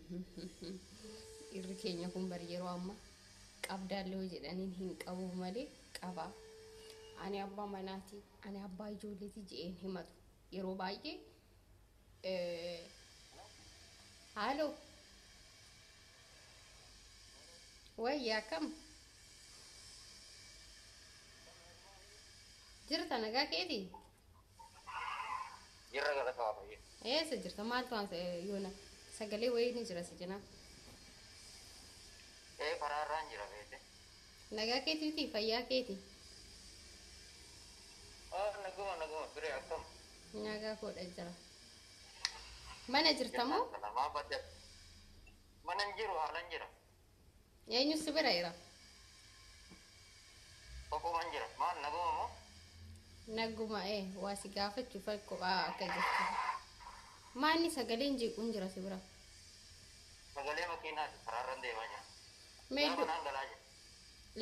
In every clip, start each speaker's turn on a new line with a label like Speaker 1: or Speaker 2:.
Speaker 1: Dhiirri keenya kun bari yeroo amma qabdaallee hoo jedhaniin hin qabu malee qaba. Ani abbaa manaati, ani abbaa ijoolleeti je'een himatu. Yeroo baay'ee haaloo wayya akkam jirta nagaa keetii?
Speaker 2: Jirra galata Waaqayyo.
Speaker 1: Eessa jirta? Maaltu yoona sagalee wayii ni jira si cinaa.
Speaker 2: Ee karaa irraan jira beekte.
Speaker 1: Nagaa keetiiti fayyaa keeti.
Speaker 2: Ah naguma naguma firee akkam.
Speaker 1: Nagaa koodha jira. Mana jirta moo?
Speaker 2: Salamaa badda. Mana hin jiru haalan jira.
Speaker 1: Eenyu si bira jira?
Speaker 2: Kophuman jira. Maal naguma moo?
Speaker 1: Naguma waa si gaafachuuf kophaa akka jirtu. Maanni sagaleen jeequun jira si bira.
Speaker 2: Sagalee makiinaati karaarran deemaa jira.
Speaker 1: Mee
Speaker 2: Gara manaan galaa jira.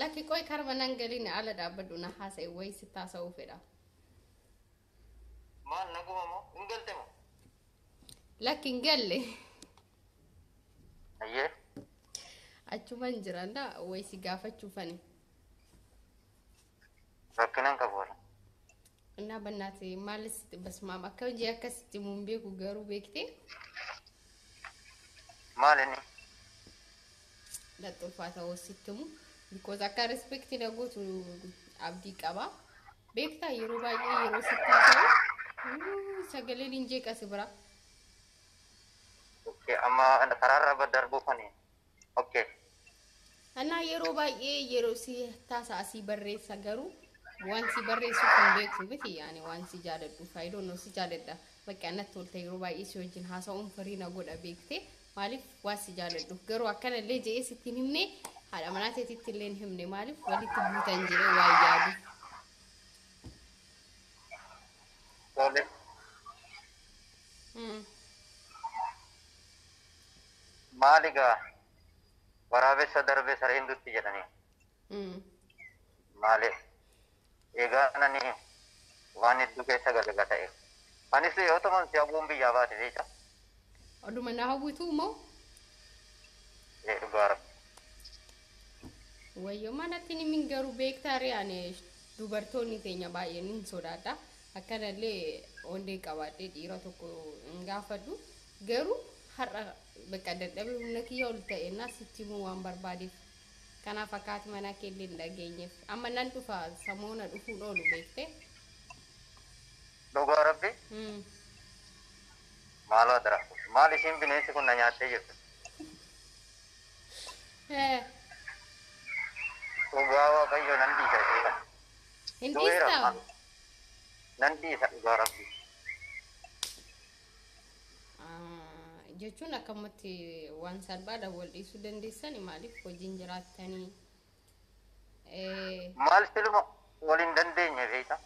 Speaker 1: Lakki qoy karma nan galin ala dhaabbadhu na haasa'e wayii sitti haasa'uu fedha.
Speaker 2: Maal naguma moo? Hin galte moo?
Speaker 1: Lakki hin galle.
Speaker 2: Ayyee.
Speaker 1: Achuman jira wayii si gaafachuufani.
Speaker 2: Rakkina hin qabu wala.
Speaker 1: Innaa bannaati maalis basmaam akka hojii akkasitti himuun beeku garuu beektee
Speaker 2: Maal inni?
Speaker 1: Natti ulfaata hoo sitti himu. Because akka respect na gootu abdii qaba. Beektaa yeroo baay'ee yeroo sitti haasa'u sagaleen hin jeeqa si bira.
Speaker 2: Okay, amma karaarra darbuufani. Okay.
Speaker 1: Annaa yeroo baay'ee yeroo si taasa'a si barreessa garuu waan si barreessuuf hin beektu miti yaani waan si jaaladhuuf I don't know si jaaladha bakka natti tolta yeroo baay'ee si wajjin haasa'uun firii na godha beekte maaliif waan si jaaladhuuf garuu akkanallee je'ee sitti hin himne haadha manaa teetitti illee hin himne maaliif walitti buutan jedhee waan yaaduuf.
Speaker 2: Tole. Maali gaa waraabessa darbe sareen dutti jedhanii. Maali egaa nani waan hedduu keessa gale ga ta'e. Anis yoo tuman si hawwuun biyyaa baate beekta.
Speaker 1: Oduma na hawwituu moo?
Speaker 2: Ee dhugaa rabbi.
Speaker 1: Wayyoo manatti ni min garuu beektaa ree ani dubartoonni teenya baay'een hin sodaadha. Akkanallee onnee qabaadhee dhiira tokko hin gaafadhu. Garuu har'a bakka dadhabee humna kiyya ol ta'e naa sitti himuu waan barbaadeef. Kanaaf akka haati manaa kee illee hin dhageenyeef. Amma nan dhufa samoona dhufuun oolu beektee.
Speaker 2: Dhugaa rabbi maaloo adara. Maal ishiin bineensi kun na nyaattee jirti. Dhugaa Waaqayyo nan dhiisa ishee kana.
Speaker 1: Hin
Speaker 2: Du'eera.
Speaker 1: dhiistaa?
Speaker 2: Nan dhiisa dhugaa rabbi.
Speaker 1: Jechuun akkamatti waan salphaadha wal dhiisuu dandeessani maaliif hojiin jiraattanii.
Speaker 2: Maal siluma wal hin dandeenye beekta.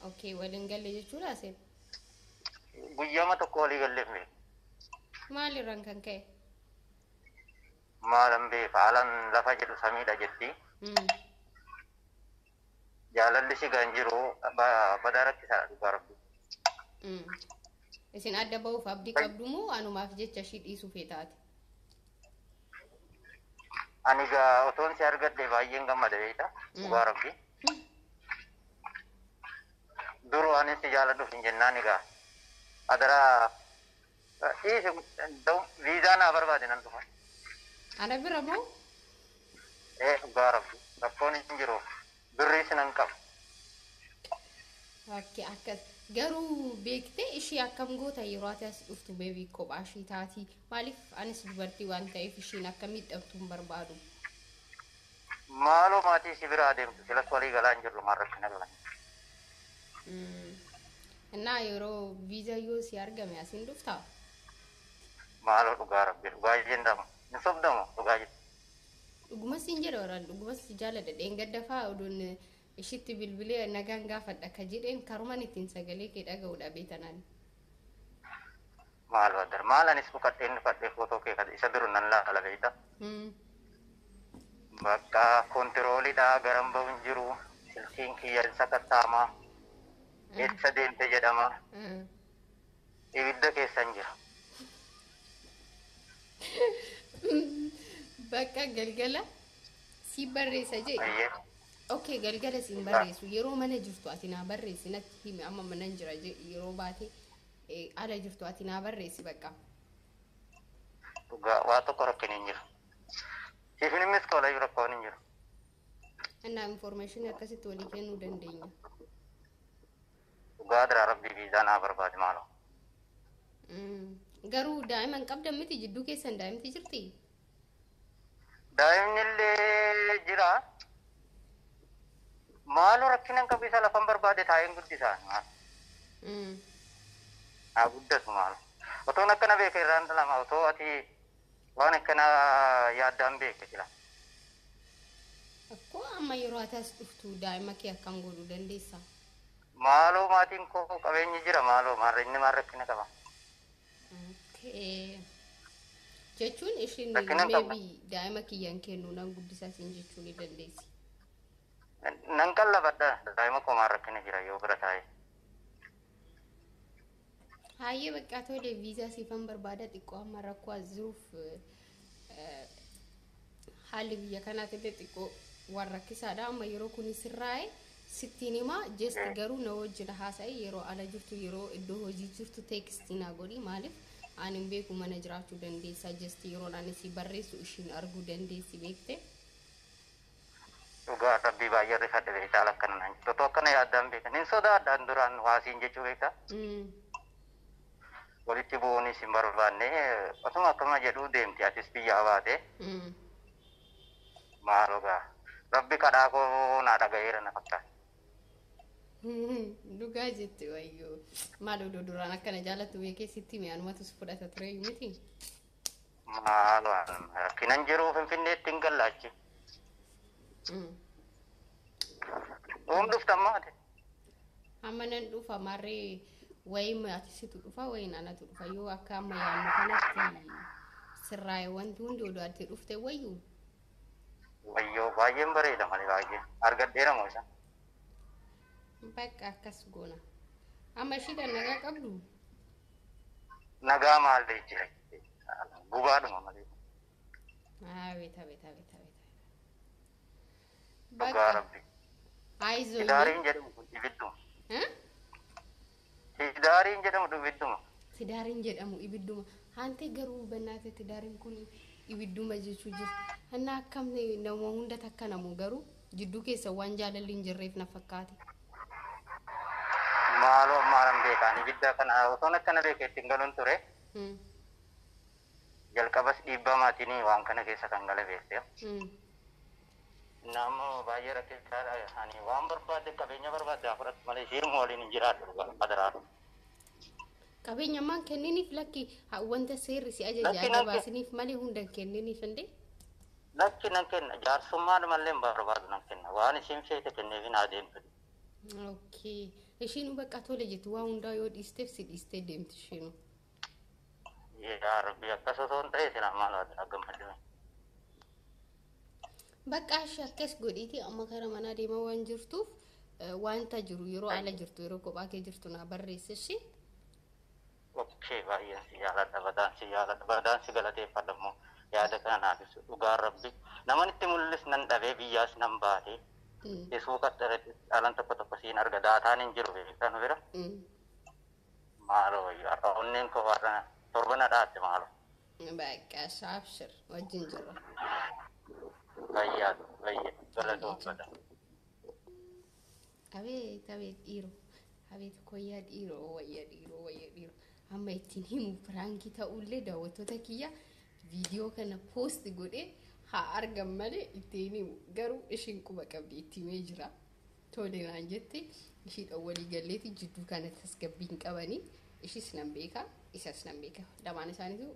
Speaker 1: Okay, waliin galle jechuudha aseen.
Speaker 2: Guyyaama tokko walii galleef beekta.
Speaker 1: Maalirraan kan ka'e?
Speaker 2: Maalan beeka haalan lafa jedhu samiidha jetti. Jaalalli si gaan jiru badaa rakkisaadha dhugaa rabbi.
Speaker 1: Isin adda ba'uuf abdii qabdu moo anumaaf jecha ishii dhiisuu feetaati?
Speaker 2: Ani gaa otoon si argadhe baay'een gammada beekta dhugaa rabbi. Dur waan si jaaladhuuf hin jennaan egaa adaraa dhiisi viizaa naa barbaade nan dhufa.
Speaker 1: Ana bira moo?
Speaker 2: Ee dhugaa rabbi rakkoon hin jiru birriis nan qaba.
Speaker 1: Okay, akkas garuu beektee ishii akkam goota yeroo ati as dhuftu beebii kophaa ishii taati maaliif anis dubartii waan ta'eef ishiin akka miidhamtu hin barbaadu.
Speaker 2: Maaloo maatii si biraa adeemtu silas walii galaa hin jirru maal rakkina qaban.
Speaker 1: Innaa yeroo viizaa yoo si argame asiin dhuftaa?
Speaker 2: Maaloo dhugaa rabbi dhugaa jendamu hin sobdamu dhugaa jettu.
Speaker 1: Dhuguma siin jedha waraan dhuguma si jaaladha dheengadda fa'aa oduun ishitti bilbilee nagaan gaafadha ka jedheen karuman ittiin sagalee kee dhaga'u dhabee tanaan.
Speaker 2: Maaloo addar maal anis dhukadheen dhukadhee footoo kee isa biru nan laala beekta. Bakka kontiroolidha garan bahu hin jiru silkiin kiyya hin sakatta'ama eessa deemte jedhama ibidda keessan jira.
Speaker 1: Bakka galgala si barreessa jee.
Speaker 2: Ayyee.
Speaker 1: Okay, galgala siin barreessu, yeroo mana jirtu ati naa barreessi, natti himi, amma manan jira jee, yeroo baate ala jirtu ati naa barreessi bakka.
Speaker 2: Dhugaa waa tokko rakkin hin jiru. Siifin immis koolayyuu rakkoon hin jiru.
Speaker 1: Innaa information akkasitti walii kennuu dandeenya.
Speaker 2: Dhugaa adaraa rabbii viizaa naa barbaadi maaloo.
Speaker 1: Garuu daa'ima hin qabdan miti, jidduu keessan daa'imti jirti?
Speaker 2: Daa'imni illee jira. Maaloo rakkina hin qabu, isa lafan barbaade taa'een guddisaa. Haa guddatu maaloo. Otoon akkana beeke irraan dhalama, otoo ati waan akkana yaaddaan beeke jira.
Speaker 1: Akkoo amma yeroo ati as dhuftu daa'ima kee akkam godhuu dandeessa?
Speaker 2: Maaloo maatiin koo qabeenyi jira, maaloo maarra inni maal rakkina qaba?
Speaker 1: Okay. Jechuun ishiin
Speaker 2: Rakkina hin qabu.
Speaker 1: maybe daa'ima kiyyaan kennu nan guddisaa siin jechuu ni dandeessi.
Speaker 2: Nan qallabadha, daa'ima koo maal rakkina jira yoo bira taa'e.
Speaker 1: Hayyee, bakka tole, viizaa siifan barbaada. Xiqqoo amma rakkoo as jiruuf haalli biyya kanaatillee xiqqoo waan rakkisaadha. Amma yeroo kun sirraa'e sittiin himaa. Just garuu na wajjin haasa'e, yeroo ala jirtu, yeroo iddoo hojii jirtu text naa godhi. Maaliif ani hin beeku, mana jiraachuu dandeessa. Just yeroo ani si barreessu ishiin arguu dandeessi, beekte.
Speaker 2: Dhugaa rabbii baay'ee rifadhe beektaa, akkana naan jettu. Otoo akkana yaaddaan beekan. Hin sodaadhaan duraan waasiin jechuu beektaa. Walitti bu'uunis hin barbaanne, osuma akkama jedhuu deemti atis biyyaa baate. Maaloo gaa rabbi kadhaa koo naa dhaga'eera na fakkaata.
Speaker 1: Dhugaa jette, wayyoo. Maal odoo duraan akkana jaallattu beekee sitti hime, anumatu si fudhata ture miti.
Speaker 2: Maaloo rakkinan jiru, Finfinneetti hin gallaachi. Dhuum dhuftan maate.
Speaker 1: Amma nan dhufa maarree, wayii ati situ dhufa, wayiin anatu dhufa, yoo akka amma yaadnu kanatti sirraa'e wanti hundi, odoo ati dhufte wayyuu.
Speaker 2: Wayyoo, baay'een bareeda malee, baay'ee argadheera moo isa.
Speaker 1: Bakka akkas goona. Amma ishiidhaan nagaa qabdu?
Speaker 2: Nagaa maallee jira, gubaadhuma malee.
Speaker 1: Abeet, abeet, abeet, abeet.
Speaker 2: Dhugaa
Speaker 1: Bakka
Speaker 2: rabbi.
Speaker 1: Ayizoo.
Speaker 2: Tidaariin jedhamu kun ibidduma. Tidaariin jedhamu ibidduma.
Speaker 1: Tidaariin jedhamu ibidduma. Haantee garuu bannaate tidaariin kun ibidduma jechuu jirti. Innaa akkam nama hunda takka namu, garuu jidduu keessa waan jaalalli hin jirreef na fakkaate.
Speaker 2: Maaloo ammaan beekaan ibidda kana otoon akkana beekee ittiin galuun ture. Jalqabas dhiibbaa maatiin waan kana keessa kan gala beekte. Nama baay'ee rakkisaadha. Ani waan barbaadde, qabeenya barbaadde haa fudhattu malee isheen waliin hin jiraadhu dhugaa adaraa.
Speaker 1: Qabeenya ammaan kenniniif, lakki wanta seerri si ajaja
Speaker 2: Lakki
Speaker 1: adda
Speaker 2: nan
Speaker 1: baasiniif malee hunda hin kenniniif indee.
Speaker 2: Lakki nan kenna, jaarsummaan malee hin barbaadu, nan kenna, waan isheen feete kenneefin haa deemtu.
Speaker 1: Okay. Ishiin bakka tole jettu waa hundaa yoo dhiisteef si dhiistee deemti ishiinu.
Speaker 2: Yaa Rabbi, akkas osoo hin ta'e silaa maal haa gammaddu.
Speaker 1: Bakka ishee akkas godhiiti, amma kara manaa deemaa waan jirtuuf wanta jiru yeroo ala jirtu, yeroo kophaa kee jirtu naa barreessi ishee.
Speaker 2: Okay, baay'een si jaaladha, badaan si jaaladha, badaan si galateeffadha immoo yaada kana naaf ibsu, dhugaa Rabbi. Naman itti mul'is nan dhabee, biyyaas nan baate. Suuqa alan tokko tokko siin arga, daataan hin jiru beektaa nu bira. Maaloo wayyo, har'a onneen koo har'a torba na dhaatte maaloo.
Speaker 1: Bakka abshir, wajjin jirra.
Speaker 2: Fayyaa baay'ee galatoomfadha.
Speaker 1: Abeet, abeet dhiiroo, abeet koyyaa dhiiroo, wayya dhiiroo, wayya dhiiroo. Amma ittiin himu prank ta'ullee, daawwattoota kiyya, viidiyoo kana post godhee haa argan malee ittiin himu. Garuu ishiin quba qabdi, itti himee jira. Tole naan jette, ishiidhaan walii galleeti jidduu kana tasgabbiin qabanii, ishis nan beeka, isas nan beeka, lamaan isaaniitu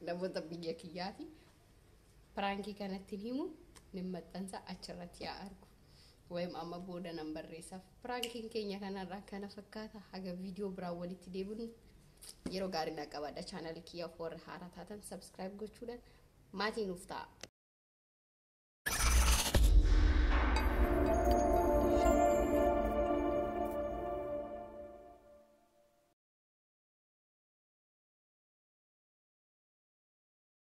Speaker 1: namoota biyya kiyyaati. Prank kanatti himu nin maxxansa, achirratti haa argu. Wayim amma booda nan barreessaaf. Prankiin keenya kanarraa kana fakkaata. Haga viidiyoo biraan walitti deebinu yeroo gaarii naa qabaadha. Channel kiyyaaf warra haaraa taatan subscribe gochuudhaan maatii nuuf ta'a.